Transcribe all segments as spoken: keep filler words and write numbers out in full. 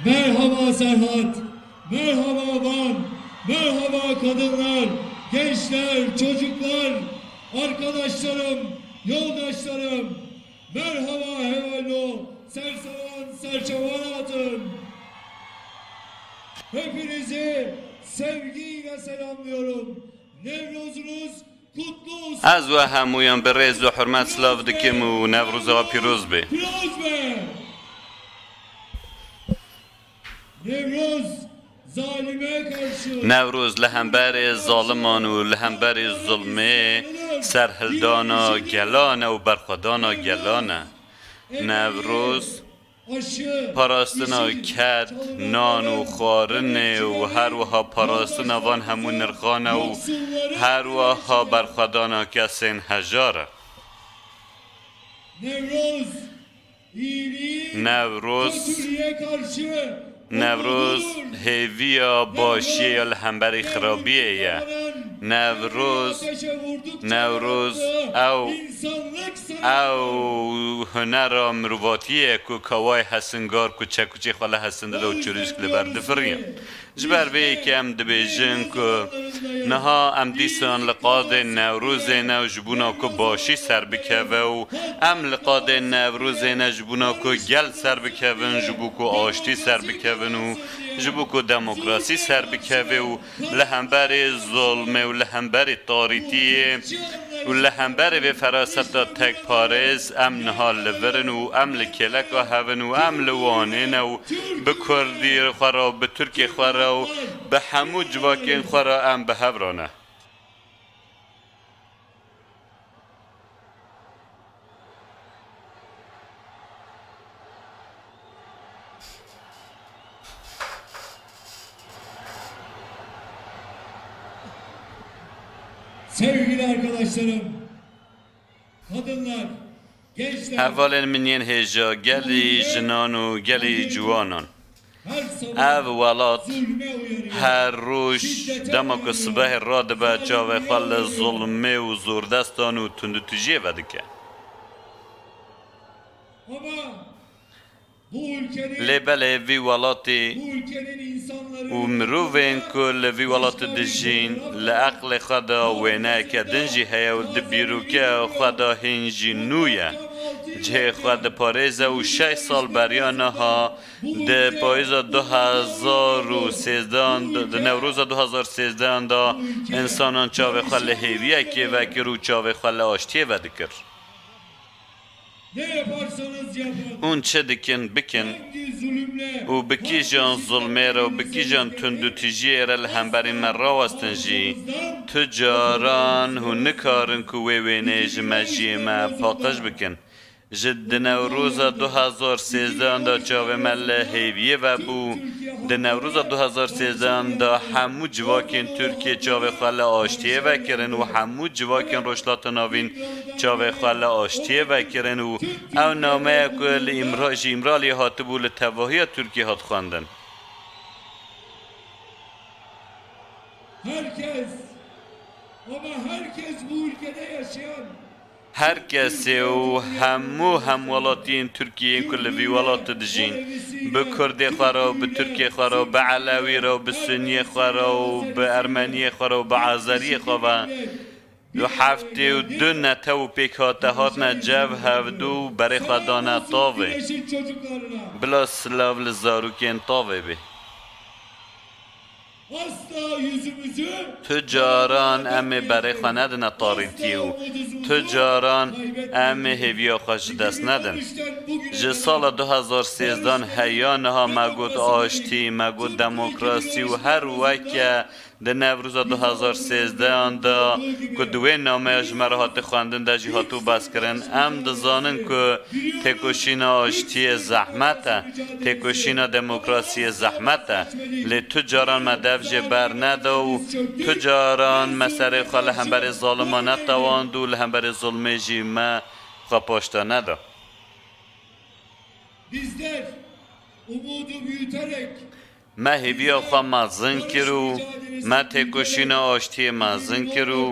Merhaba Serhat, merhaba Van, merhaba kadınlar, gençler, çocuklar, arkadaşlarım, yoldaşlarım, merhaba Hevallo, Sersevan, Serçevan Hatun. Hepinizi sevgiyle selamlıyorum. Nevrozunuz kutlu olsun. Ez we hemûyan bi rêz û hurmet silav dikim û Newroza we pîroz be. Pîroz be. Newroz zalime karşı. Newroz li hemberê zaliman û li hemberê zulmê serhildana gelan e û berxwedana gelan e. Newroz parastina ked, nan û xwarinê û her wiha parastina van hemû nirxan e û her wiha berxwedana kesên hejar e. Newroz, iyiliği Newroz, kötülüğe karşı Newroz hêviya başiyê ya li hemberî xirabiyê ye. Newroz, Newroz ew, ew hunera mirovatiyê ye ku kawayê hesingar ku çekuçê xwe li hesin dide û çirûsk li ber difiriye. Ji ber vê yekê em dibêjin ku niha em dîsan li qadê Newrozê ne ji bona ku başî ser bikeve û em li qadê Newrozê ne ji bona ku gel ser bikevin, ji bo ku aştî ser bikevin û ji bo ku demokrasî ser bikeve û li hemberî zulmê û li hemberî tarîtiyê û li hemberî vê feraseta tekparêz em niha li vir in û em li kêleka hev in û em li Wanê ne û bi kurdî xwe re û bi tirkê xwe re û bi hemû civakên xwe re em bi hev re ne. Sevgili arkadaşlarım, kadınlar, gençler, Hevalên min yên hêja, gelî jinan û gelî ciwanan. Ev welat her roj dema ku sibehê radibe çavê xwe li zulmê û zordestan û tundûtijiyê vedike. Lê belê vî welatê û mirovên ku li vî welatê dijîn li eqlê xwe de wêneyeke din jî heye û di bîrokeya xwe de hîn jî nû ye. Cihê xwe diparêze û şeş sal beriya niha di payîza du hezar û sêzdehan de, di Newroza du hezar sêzdehan de însanan çavê xwe li hêviyekê vekir û çavê xwe li aştiyê vedikir. Hûn çi dikin, bikin û bi kîjan zulmê re û bi kîjan tundûtijiyê re li hemberî me rawestin jî, tu caran hûn nikarin ku wê wêneyê ji mejiyê me paqij bikin. Ji di Newroza du hezar sêzdehan de çavê me li hêviyê vebû. Di Newroza du hezar sêzdehan de hemû civakên Tirkiyê çavê xwe li aştiyê vekirin û hemû civakên Rojhilata Navîn çavê xwe li aştiyê vekirin û ew nameya ku li Îmra-, ji Îmraliyê hatibû li tevahiya Tirkiyê hat xwendin. Herkes, ama herkes bu ülkede yaşayan Her kesê û hemû hemwelatiyên Tirkiyeyên ku li vî welatê dijîn, bi Kurdê xwe re û bi Tirkê xwe re û bi Elewî re û bi Suniyê xwe re û bi Ermeniyê xwe re û bi Azeriyê xwe ve, du heftê û du netew û pêkhate hatine cev hevdû û berê xwe dane tavê. Bila silav li zarokên tavê bê. Asla yüzümüzü Tu caran em ê berê xwe nedine tarîtiyê û tu caran em ê hêviya xwe ji dest nedin. Ji sala du hezar sêzdehan heya niha me got aştî, me got demokrasî û her weke di Newroza du hezar sêzdehan de ku di wê nameya ji me re hate xwendin de jî hatibû behskirin, em dizanin ku têkoşîna aştiyê zehmet e, têkoşîna demokrasiyê zehmet e. Lê tu caran me dev jê berneda û tu caran me serê xwe li hemberê zalima netewand û li hemberê zulmê jî me xwe paşta neda. Bizler umudu büyüterek Me hêviya xwe mezin kir û me têkoşîna aştiyê mezin kir û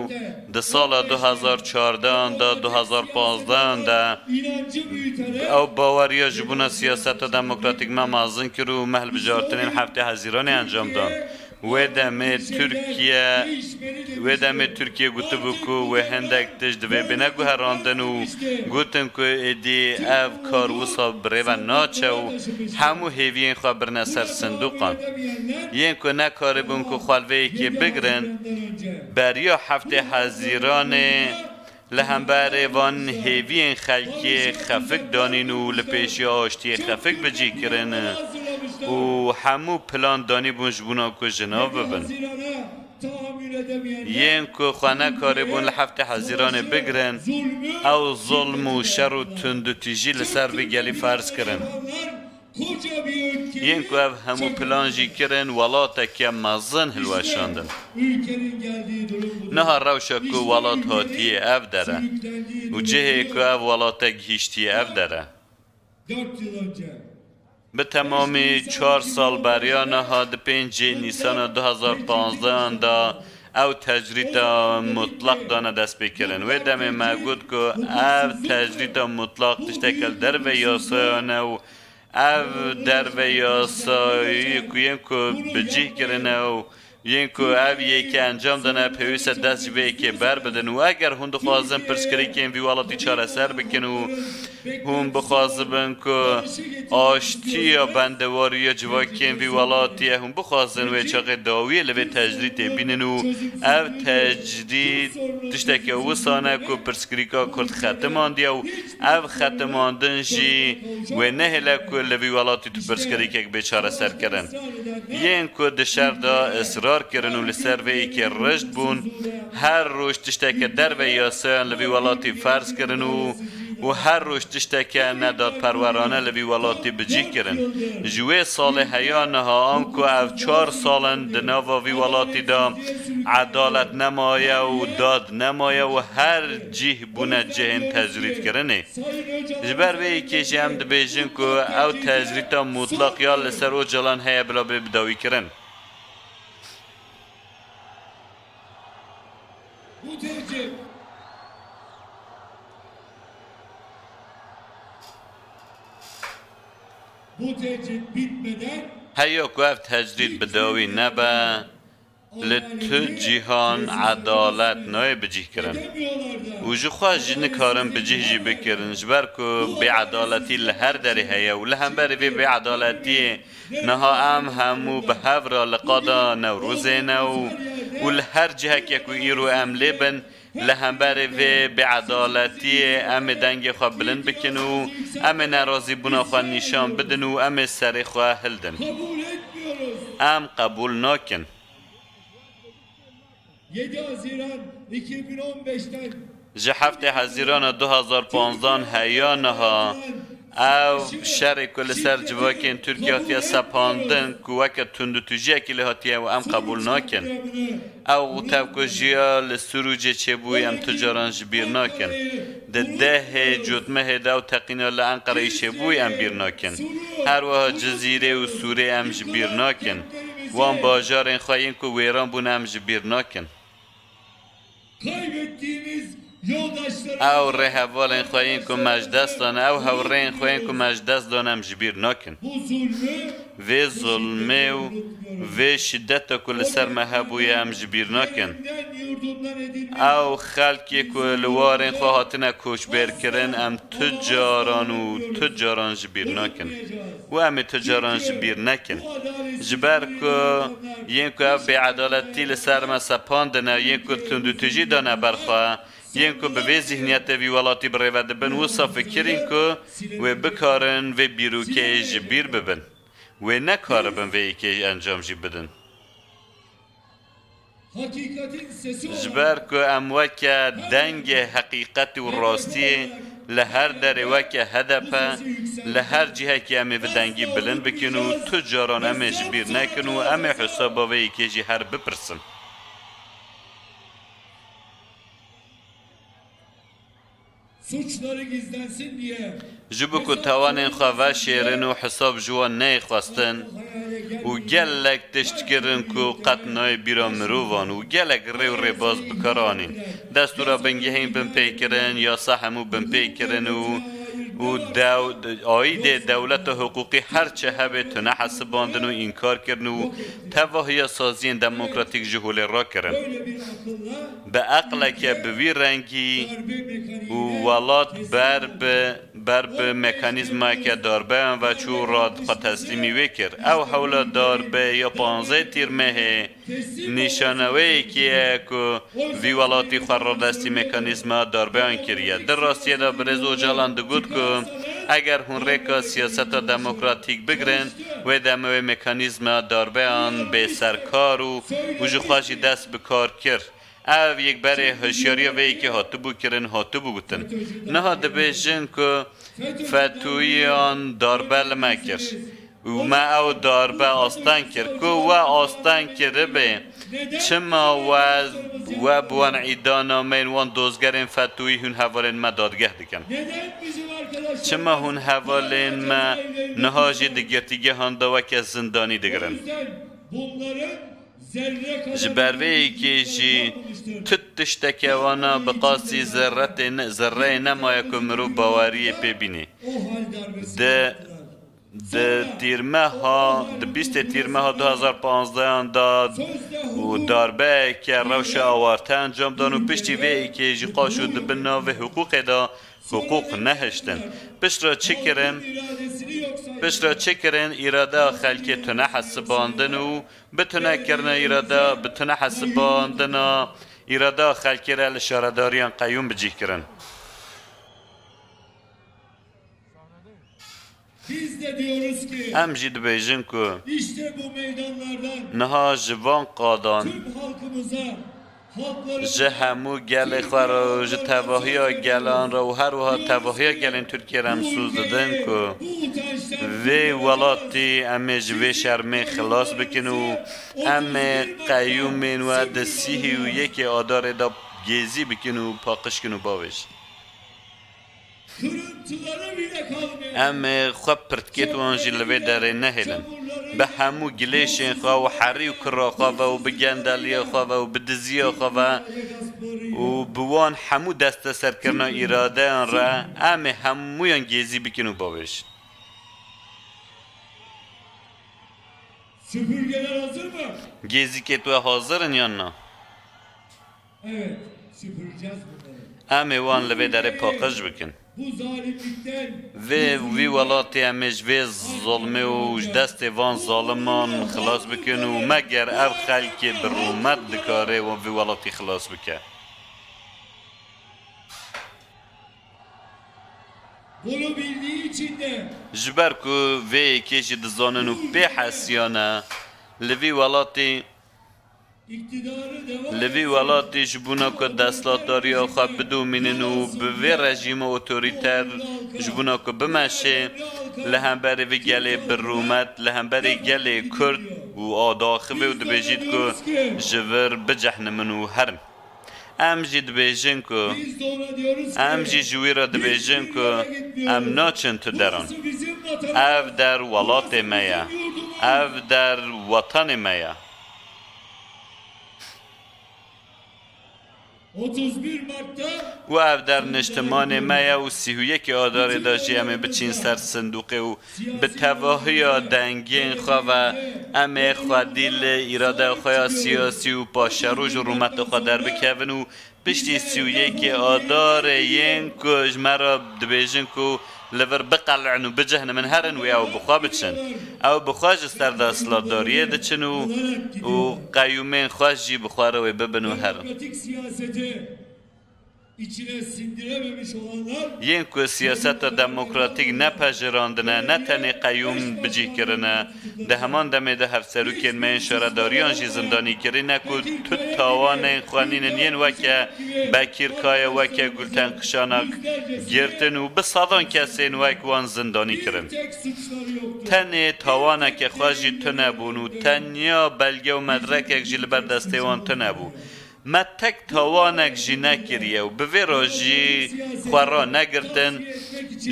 di sala du hezar çardehan de, du hezar panzdehan de ew baweriya ji bona siyaseta demokratîk me mezin kir û me hilbijartinên heftê Hezîranê encam dan. Wê demê Tirkiye, wê demê Tirkiye gotibû ku wê hindek tişt divê bêne guherandin û gotin ku êdî ev kar wisa bi rê ve naçe û hemû hêviyên xwe birine ser sindoqan. Yên ku nekaribûn ku xwe li vê yekê bigirin, beriya heftê Hezîranê li hemberê van hêviyên xelkê xefik danîn û li pêşiya aştiyê xefik bi cih kirin û hemû plan danîbûn ji bona ku ji nav bibin. Yên ku xwe nekaribûn li heftê Hezîranê bigirin, ew zulm û şer û tundûtîjî li ser vî gelî ferz kirin. Yên ku ev hemû plan jî kirin, welateke mezin hilweşandin. Niha rewşa ku welat hatiye ev der e û cihê ku ev welate gihîştiye ev der e. Bi temamî çar sal beriya niha di pêncê Nîsana du hezar panzdehan de ew tecrîda mutlaq dane destpêkirin. Wê demê me got ku ev tecrîda mutlaq tişteke li derve yasayan e û ev derve yasayî ku yên ku bi cih kirine û yên ku ev yekê encam dane, pêwîst e dest ji vê yekê berbidin û eger hûn dixwazin pirsgirêkên vî welatî çareser bikin û hûn bixwazibin ku aştiya bendewariya civakên vî welatî ye, hûn bixwazin wê çaxê dawiyê li vê tecrîdê bînin û ev tecrîd tişteke wisa ne ku pirsgirêka Kurd xetimandiye û ev xetimandin jî wê nehêle ku li vî welatî tu pirsgirêkek bê çareserkirin. Yên ku di şer de israr kirin û li ser vê yekê rijd bûn, her roj tişteke derve yasayan li vî welatî ferz kirin û, û her roj tişteke nedadperwerane li vî welatî bi cih kirin. Ji wê salê heya niha anku ev çar sal in di nava vî welatî de edalet nemaye û dad nemaye û her cih bûne cihên tecrîdkirinê. Ji ber vê yekê jî em dibêjin ku ew tecrîda mutlaq ya li ser Ocalan heye bila bê bidawîkirin. Bu tecrit, bu tecrit bitmeden Heya ku ev tecrîd bi dawî nebe, li tu cîhan edalet nayê bicihkirin û ji xwe jî nikarin bicih jî bikirin, ji ber ku bêedaletî li her derê heye û li hemberî vê bêedaletiyê niha em hemû bi hev re li qada Newrozê ne û, û li her cihekê ku îro em lê bin, li hemberî vê bêedaletiyê em ê dengê xwe bilind bikin û em ê nerazîbûna xwe nîşan bidin û em ê serê xwe hildin. Em qebûl nakin. Yedi Haziran iki bin on beşten Ji heftê Hezîrana du hazar panzdan heya niha ev şerê ku li ser civakên Tirkiye hatiye sepandin, ku weke tundûtûjiyekî lê hatiye û em qebûl nakin. Ew tevkujiya li Sûrûcê çêbûyî em tu caran ji bîr nakin. Di dehê cotmehê de ew teqîna li Enqereyê çêbûyî em bîr nakin. Her wiha Cizîrê û Sûrê em ji bîr nakin. Wan bajarên xwe yên ku wêran bûn em ji bîr nakin. Kaybettiğimiz yoldaşlarımız Ew rêhevalên xwe yên ku me ji dest dane, ew hewrêyên xwe yên ku me ji dest dane em ji bîr nakin. Bu zulmü Vê zulmê û vê şideta ku li ser me hebûye em ji bîr nakin. Ew xelkê ku li warên xwe hatine koçberkirin em tu caran û tu caran ji bîr nakin. Û em ê tu caran ji bîr nekin. Ji ber ku yên ku ev bêedaletî li ser me sepandine, yên ku tundûtûjî dane ber xwe, yên ku bi vê zîhniyetê vî welatî bi rê ve dibin, wisa fikirîn ku wê bikarin vê bîrokeyê ji bîr bibin. Wê nekaribin vê yekê encam jî bidin. Ji ber ku em weke dengê heqîqetê û rastiyê li her derê weke H D P, li her cihekî em ê vî dengî bilind bikin û tu caran em ê ji bîr nekin û em ê hesaba vê yekê jî her bipirsin. Suçları gizlensin diye Ji bo ku tawanên xwe veşêrin û hesab ji wan neyê xwestin û Gelek tişt kirin ku qet nayê bîra mirovan û gelek rê û rêbaz bi kar anîn. Destûra bingehîn binpê kirin, yasa hemû binpê kirin û, û dew-, aîdê dewleta hiqûqî her çi hebe tune hesibandin û înkar kirin û tevahiya saziyên demokratîk ji holê rakirin. Bi eqleke bi vî rengî û welat ber bi ber bi mekanîzmayeke darbeyan ve çû û rad xwe teslîmî wê kir. Ew hewla darbe ya panzdeh tîrmehê nîşaneweyekî ye ku vî welatî xwe radestî mekanîzma darbeyan kiriye. Di rastiyê de birêz Ocalan digot ku eger hûn rêka siyaseta demokratîk bigirin, wê demê wê mekanîzma darbeyan bê serkar û, û ji xwe jî dest bi kar kir. Ev yek berê hişyariya vê yekê hatibû kirin, hatibû gotin. Niha dibêjin ku fetûyiyan darbe li me kir û me ew darbe asteng kir. Ku we asteng kiribê, çima we, we bi wan îdanameyên wan dozgerên fetûyî hûn hevalên me dadgeh dikin? Çima hûn hevalên me niha jî di girtîgehan de weke zindanî digirin? Ji ber vê yekê jî tu tişteke wana bi qasî zerretê ne-, zerreyê nemaye ku mirov baweriyê pê bînî. Di, di tîrmeha, di bîstê tîrmeha du hazar panzdehan de û darbeyeke rewşa awarte encam dan û piştî vê yekê jî qaşo di bin navê hiqûqê de hiqûq nehiştin. Pişt re çi kirin? Pişt re çi kirin? Îradeya xelkê tune hesibandin û bi tunekirina îrade, bi tune hesibandina îradeya xelkê re li şaredariyan qeyûm bi cih kirin. Biz de diyoruz ki Em jî dibêjin ku işte bu meydanlardan niha ji van qadan tüm halkımıza, halklarımıza ji hemû gelê xwe re û ji tevahiya gelan re û her wiha tevahiya gelên Tirkiyê re em soz didin ku vê welatî em ê ji vê şermê xilas bikin û em ê qeyûmên we di sîhî û yekê Adarê de gêzî bikin û paqij kin û bavêjin. Em ê xwe pirtkêt wan jî li vê derê nehêlin. Bi hemû gilêşên xwe û herî û kira xwe ve û bi gendeliya xwe ve û bi diziya xwe ve û bi wan hemû desteserkirina îradeyan re em ê hemûyan gêzî bikin û bavêjin. Süpürgeler hazır mı? Gêzîkê tu hazir in yan na? Evet, süpüreceğiz bunları. Em ê wan li vê derê paqij bikin. Bu zalimlikten Vê, vî welatê em ê ji vê zilmê û ji destê van zaliman xilas bikin û meger ev xelkê bi rûmet dikare wan vî welatî xilas bike. Bunu bildiği için de Ji ber ku vê yekê jî dizanin û pê hesiyane li vî welatî, iktidarı devam li vî etsin. Welatî ji bona ku desthilatdariya xwe bidomînin û bi vê rejîma otorîter ji bona ku bimeşê, li hemberî vî gelê bi rûmet, li hemberî gelê Kurd û adaxivê û dibêjît ku ji vir bicehnimin û herin. Em jî dibêjin ku, em jî ji wî re dibêjin ku em naçin tu deran. Ev der welatê me ye. Ev der wetanê me ye. Û ev der niştimanê me ye û sî û yekê Adarê de jî em ê biçîn ser sindoqê û bi tevahiya dengên xwe ve em ê xwedî li îradeya xwe ya siyasî û paşeroj û rûmeta xwe derbikevin û piştî sî û yekê Adarê yên ku ji me re dibêjin ku li vir biqelin û bicihnimin herin wê ew bi xwe biçin. Ew bi xwe ji ser desthilatdariyê diçin û, û qeyûmên xwe jî bi xwe re wê bibin û herin. İçine sindirememiş olanlar Yên ku siyaseta demokratîk ne pejirandine, ne tenê qeyûm bi cih kirine, di heman demê de hevserokên me yên şaredariyan jî zindanî kirine ku tu tawanên xwe nînin yên weke Bekîr Kaya, weke Gulten Kişanak girtin û bi sedan kesên wek wan zindanî kirin. Tenê tawaneke xwe jî tune bûn û tenya belge û medrekek jî li ber destê wan tune bû. Me tek tawanek jî nekiriye û bi vê re jî xwe ranegirtin,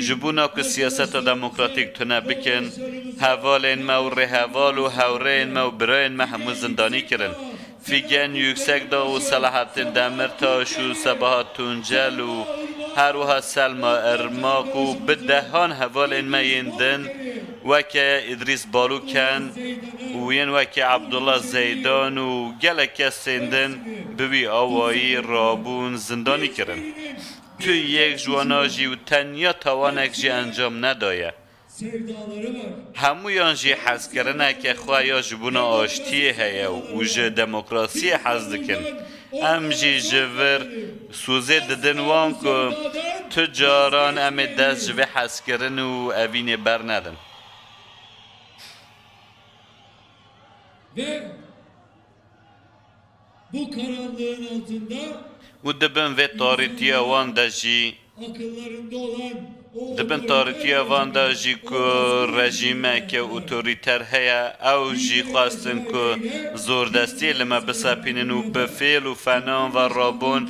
ji bona ku siyaseta demokratîk tune bikin. Hevalên me û rêheval û hewrêyên me û birayên me hemû zindanî kirin. Fîgen Yüksekdağ û Selahattin Demirtaş û Sebahat Tuncel û her wiha Selma Irmak û bi dehan hevalên me yên din weke Îdrîs Balûken û yên weke Abdullah Zeydan û gelek kesên din bi wî awayî rabûn zindanî kirin. Tu yek ji wana jî û tenya tawanek jî encam nedaye. Hemûyan jî hezkirineke xwe ya ji bona aştiyê heye û ji demokrasiyê hez dikin. Em jî ji vir sûzê didin wan ku tu caran em ê dest ji vê hezkirin û evînê bernedin. Ve bu karanlığın altında û di bin vê tarîtiya wan de jî, akıllarında olan o di bin tarîtiya van de jî ku rejîmeke otorîter heye, ew jî xwestin ku zordestiyê li me bisepînin û bi fêl û fenan ve rabûn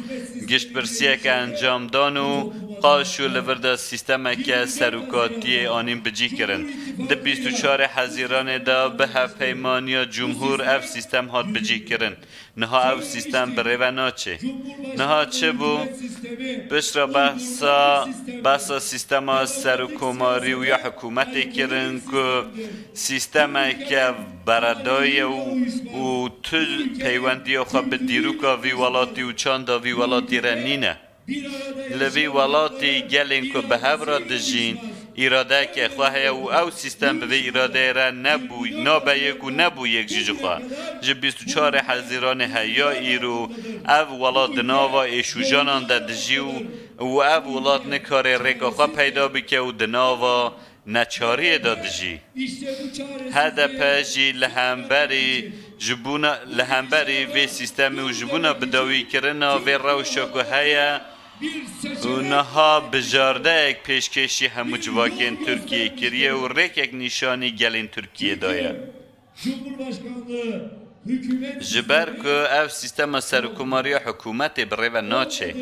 giştpirsiyeke encam dan û qaşû li vir de sîstemeke serokatiyê anîn bicî kirin. Di bîst û çarê Hezîranê de bi hevpeymaniya cumhur ev sîstem hat bicî kirin. Niha ev sîstem bi rê ve naçe. Niha çi bû? Piştre behsa, behsa sîstema serokkomarî û ya hikûmetê kirin ku sîstemeke beredayî ye û, û tu peywendiya xwe bi dîroka vî welatî û çanda vî welatî re nîne. Li vî welatî gelên ku bi hev re dijîn, îradeyeke xwe heye û ew sîstem bi vê îradeyê re nebû, nabe yek û nebû yek jî ji xwe. Ji bîst û çarê Hezîranê heya îro ev welat di nava êşûjanan de dijî û, û ev welat nikare rêka xwe peyda bike û di nava neçariyê de dijî. H D P jî li hemberî ji bona, li hemberî vê sîstemê û ji bona bidawîkirina vê rewşa ku heye û niha bijardeyek pêşkêşî hemû civakên Tirkiyê kiriye û rêkek nîşanî gelên Tirkiyê daye. Cumhurbaşkanlığı hükümet Ji ber ku ev sîstema serokkomariya hikûmetê bi rê ve naçe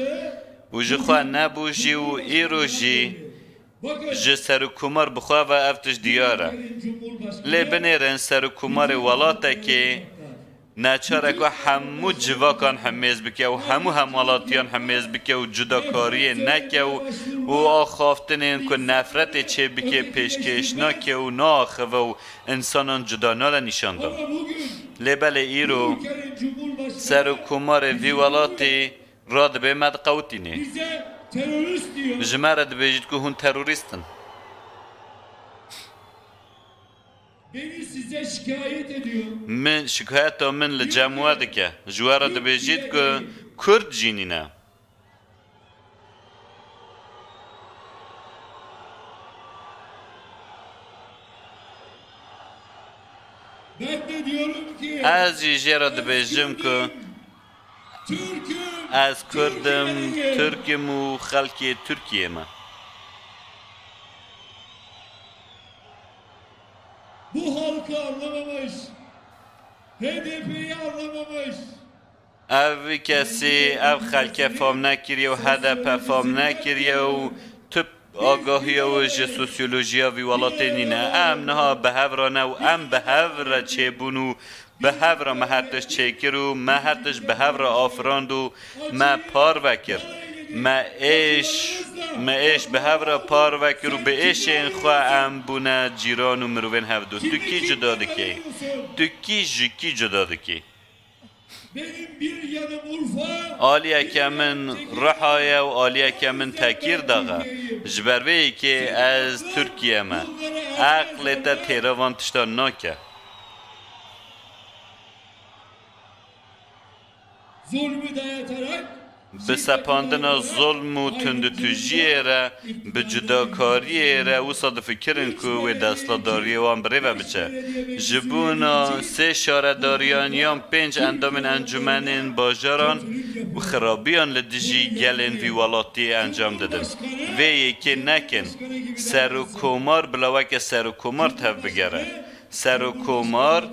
û ji xwe nebû jî û îro jî ji serokkomar bi xwe ve ev tişt diyar e. Lê binêrin serokkomarê welatekê neçar e ku hemû civakan hemêz bike û hemû hemwelatiyan hemêz bike û cudakariyê neke û, û axaftinên ku nefretê çêbike pêşkêş nake û naaxive û insanan cuda nade nîşandan. Lê belê îro serokkomarê vî welatî radibe me diqewitînê. Bize terörist diyor. Ji me re dibêjit ku hûn terorîst in. Beni size şikayet ediyor. Min şikayeta min li cem we dike. Ji we re dibêjit ku Kurd jî nîne. Ben de diyorum ki Ez jî jê re dibêjim ku Türk'üm, ez Kurd im, Türkiye'deyim. Tirk im û xelkê Tirkiyê me. Bu halkı anlamamış, H D P'yi anlamamış. Ev kesî ev xelke fam nekiriye û H D P fam nekiriye û tu agahiya wê ji sosyolojiya vî welatê nîne. Em niha bi hev re ne û em bi hev re çêbûn û bi hev re me her tişt çêkir û me her tişt bi hev re afirand û me parve kir. Me êş, me êş bi hev re parve kir û bi êşên xwe em bûne cîran û mirovên hevdu. Tu kî cuda dikî? Tu kî ji kî cuda dikî? Benim bir yanım Urfa, Aliyeke min Riha ye û aliyeke min Tekîrdax e. Ji ber vê yekê ez Tirkiye me. Eqlê te têra van tiştan nake. Zulmü dayatarak Bi sepandina zulm û tundutujiyê re, bi cudakariyê re wisa difikirin ku wê desthilatdariyê wan bi rê ve biçe. Ji bona sê şaredariyan yan pênc endamên encûmenên bajaran û xirabiyan li dijî gelên vî welatiyê encam didin. Vê yekê nekin. Serokkomar bila weke serokkomar tevbigere. Serokkomar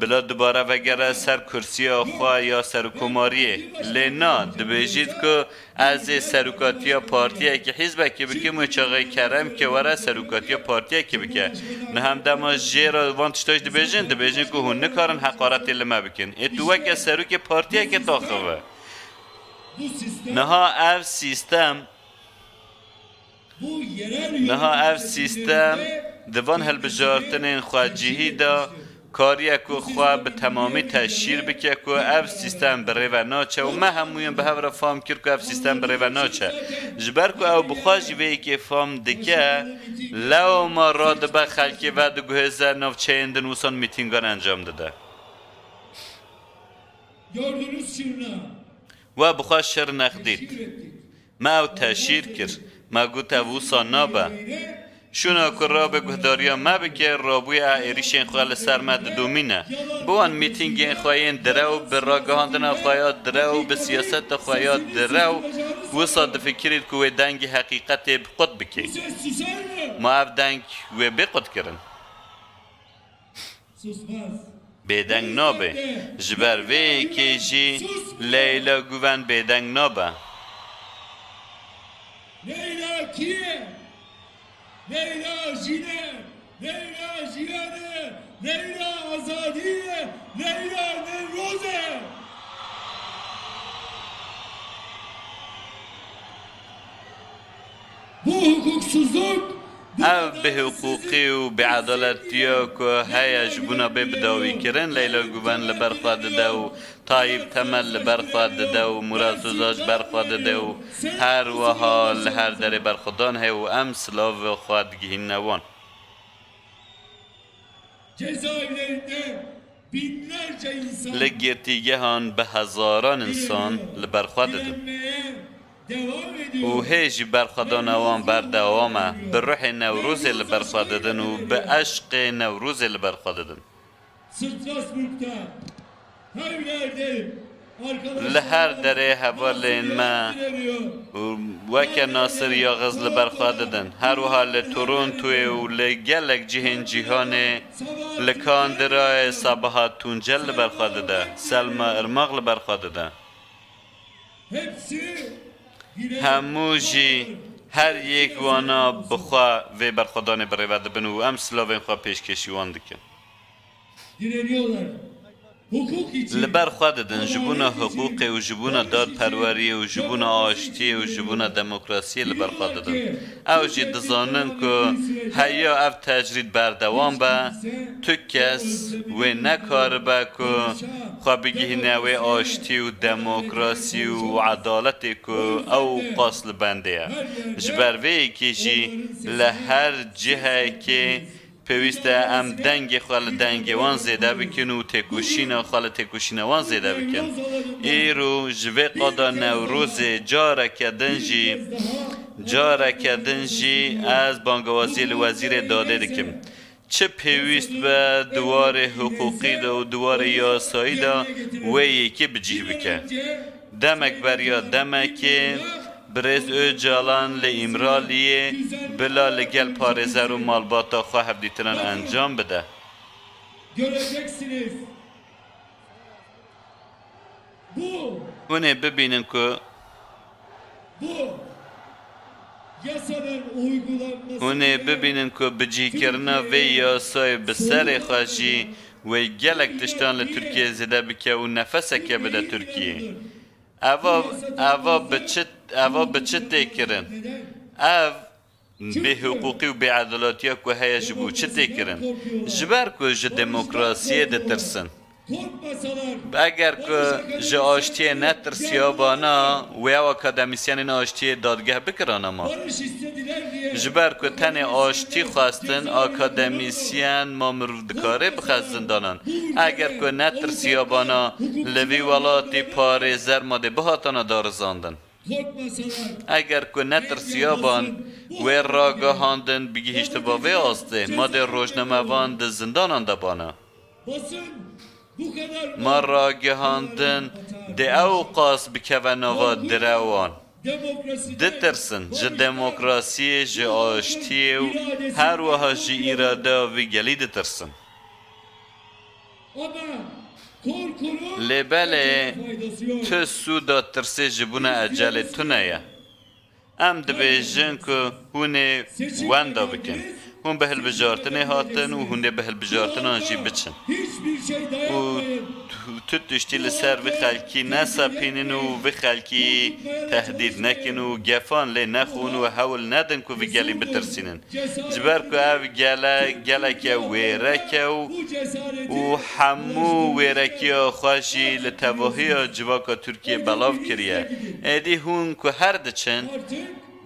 Bila dubare vegere ser kursiya xwe ya serokkomariyê. Lê na, dibêjît ku ez ê serokatiya partiyekî, hîzbekî bikim û çaxê kerem ke were serokatiya partiyekî bike. Niha em dema jê re van tişta jî dibêjin, dibêjin ku hûn nikarin heqaretê li me bikin. Ê tu weke serokê partiyekê taxive. Niha ev sîstem Niha ev sîstem di van hilbijartinên xwecihî de kariye ku xwe bi temamî teşhîr bike ku ev sîstem bi rê ve naçe û me hemûyan bi hev re fam kir ku ev sîstem bi rê ve naçe. Ji ber ku ew bi xwe jî vê yekê fam dike, lewma radibe xelkê vediguhêze navçeyên din wisan mîtîngan encam dide. Gördünüz şırnağı. We bi xwe şirnex dît. Me ew teşhîr kir. Me got ev wisa nabe. Şûna ku rabe guhdariya me bike, rabûye êrîşên xwe li ser me didomîne. Bi wan mîtîngên xwe yên direw, bi ragihandina xwe ya direw, bi siyaseta xwe ya direw, wisa difikirît ku wê dengê heqîqetê bi qut bike. Ma ev deng wê bê qutkirin? Bêdeng nabe. Ji ber vê yekê jî Leyla Guven bêdeng nabe. Leyla kî ye? Leyla jîn e, Leyla jiyan e, Leyla azadî ye, Leyla Newroz e. Bu hukuksuzluk, bu Ev bêhiqûqî û bêedaletiya ku heye ji bona bê bidawîkirin, Leyla Guven li ber xwe dide û Tayyip Temel li ber xwe dide û Murat Ozal ji ber xwe dide û her wiha li her derê berxwedan heye û em silavê xwe digihînine wan. Cezaevlerinde binlerce insan Li girtîgehan bi hezaran însan li ber xwe didin. Direnmeye devam ediyor. Û hê jî berxwedana wan berdewam e. Bi ruhê Newrozê li ber xwe didin û bi eşqê Newrozê li ber xwe didin. Strasbourg'da her yerde Li her derê hevalên me û weke Nasir Yaxiz li ber xwe didin. Her wiha li Torontoyê û li gelek cihên cîhanê, li Kandirayê Sabahat Tuncel li ber xwe dide, Selma Irmak li ber xwe dide. Hemû jî her yek wana bi xwe vê berxwedanê bi rê ve dibin û em silavên xwe pêşkêşî wan dikin. Direniyorlar. Hukuk için Li ber xwe didin ji bona hiqûqê û ji bona dadperweriyê û ji bona aştiyê û ji bona demokrasiyê li ber xwe didin. Ew jî dizanin ku heya ev tecrîd berdewam be, tu kes wê nekaribe ku xwe bigihîne wê aştî û demokrasî û edaletê ku ew qas li bendê ye. Ji ber vê yekê jî li her cihekê Pêwîst e em dengê xwe li dengê wan zêde bikin û têkoşîna xwe li têkoşîna wan zêde bikin. Îro ji vê qada Newrozê careke din jî, careke din jî ez bangewaziyê li Wezîrê Dadê dikim. Çi pêwîst be di warê hiqûqî de û di warê yasayî de wê yekê bi cih bike. Demek beriya demekê Birêz Ocalan li Îmraliyê bila li gel parêzer û malbata xwe hevdîtinan encam bide. Göreceksiniz. Bu Hûn ê bibînin ku Bu yasanın uygulanması Hûn ê bibînin ku bicihkirina vê yasayê bi serê xwe jî wê gelek tiştan li Tirkiyeyê zêde bike û nefeseke bide Tirkiyeyê. Eva, eva bi çi, eva bi çi tê kirin? Ev bêhiqûqî û bêedalatiya ku heye ji bo çi tê kirin? Ji ber ku ji demokrasiyê ditirsin. Eger ku ji aştiyê netirsiyabana, wê ew akademîsyenên aştiyê dadgeh bikirana ma? Ji ber ku tenê aştî xwestin, akademîsyen ma mirov dikare bixe zindanan? Eger ku netirsiyabana li vî welatî parêzer ma dê bihatana darizandin. Eger ku netirsiyaban wê ragihandin bigihîştiba vê astê, ma dê rojnamevan di zindanan de bana. Ma ragihandin dê ew qas bikeve nava direwan. Ditirsin, ji demokrasiyê, ji aştiyê û her wiha ji îradeya vî gelî ditirsin. Lê belê tu sûda tirsê ji bûna ecelê tune ye. Em dibêjin ku hûn ê wenda bikin. Hûn bi hilbijartinê hatin û hûn dê bi hilbijartinan jî biçin. Û tu, tu tiştî li ser vî xelkî nesepînin û vî xelkî tehdîd nekin û gefan lê nexwin û hewl nedin ku vî gelî bitirsînin. Ji ber ku ev gele, geleke wêrek e û, û hemû wêrekiya xwe jî li tevahiya civaka Tirkiyê belav kiriye. Êdî hûn ku her diçin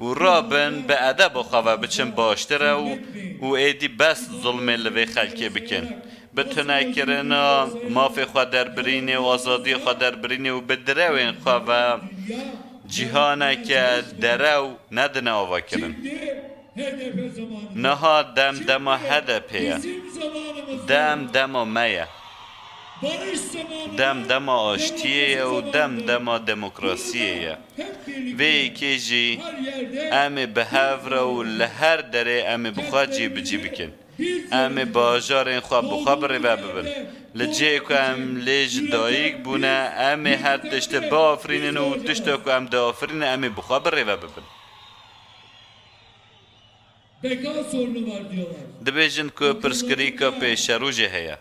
û rabin bi edeba xwe ve biçin baştir e û, û êdî bes zulmê li vê xelkê bikin. Bi tunekirina mafê xwe derbirînê û azadiya xwe derbirînê û bi direwên xwe ve cîhaneke derew nedine avakirin. Niha dem dema H D P ye. Dem dema me ye. Dem dema aştiyê ye û dem dema demokrasiyê ye. Vê yekê jî em ê bi hev re û li her derê em ê bi xwe cî bi cî bikin. Em ê bajarên xwe bi xwe bi rê ve bibin. Li cihê ku em lê ji dayik bûne, em ê her tiştê biafirînin û tişta ku em diafirînin, em ê bi xwe bi rê ve bibin. Beka sorunu var diyorlar. Dibêjin ku pirsgirêka pêşerojê heye.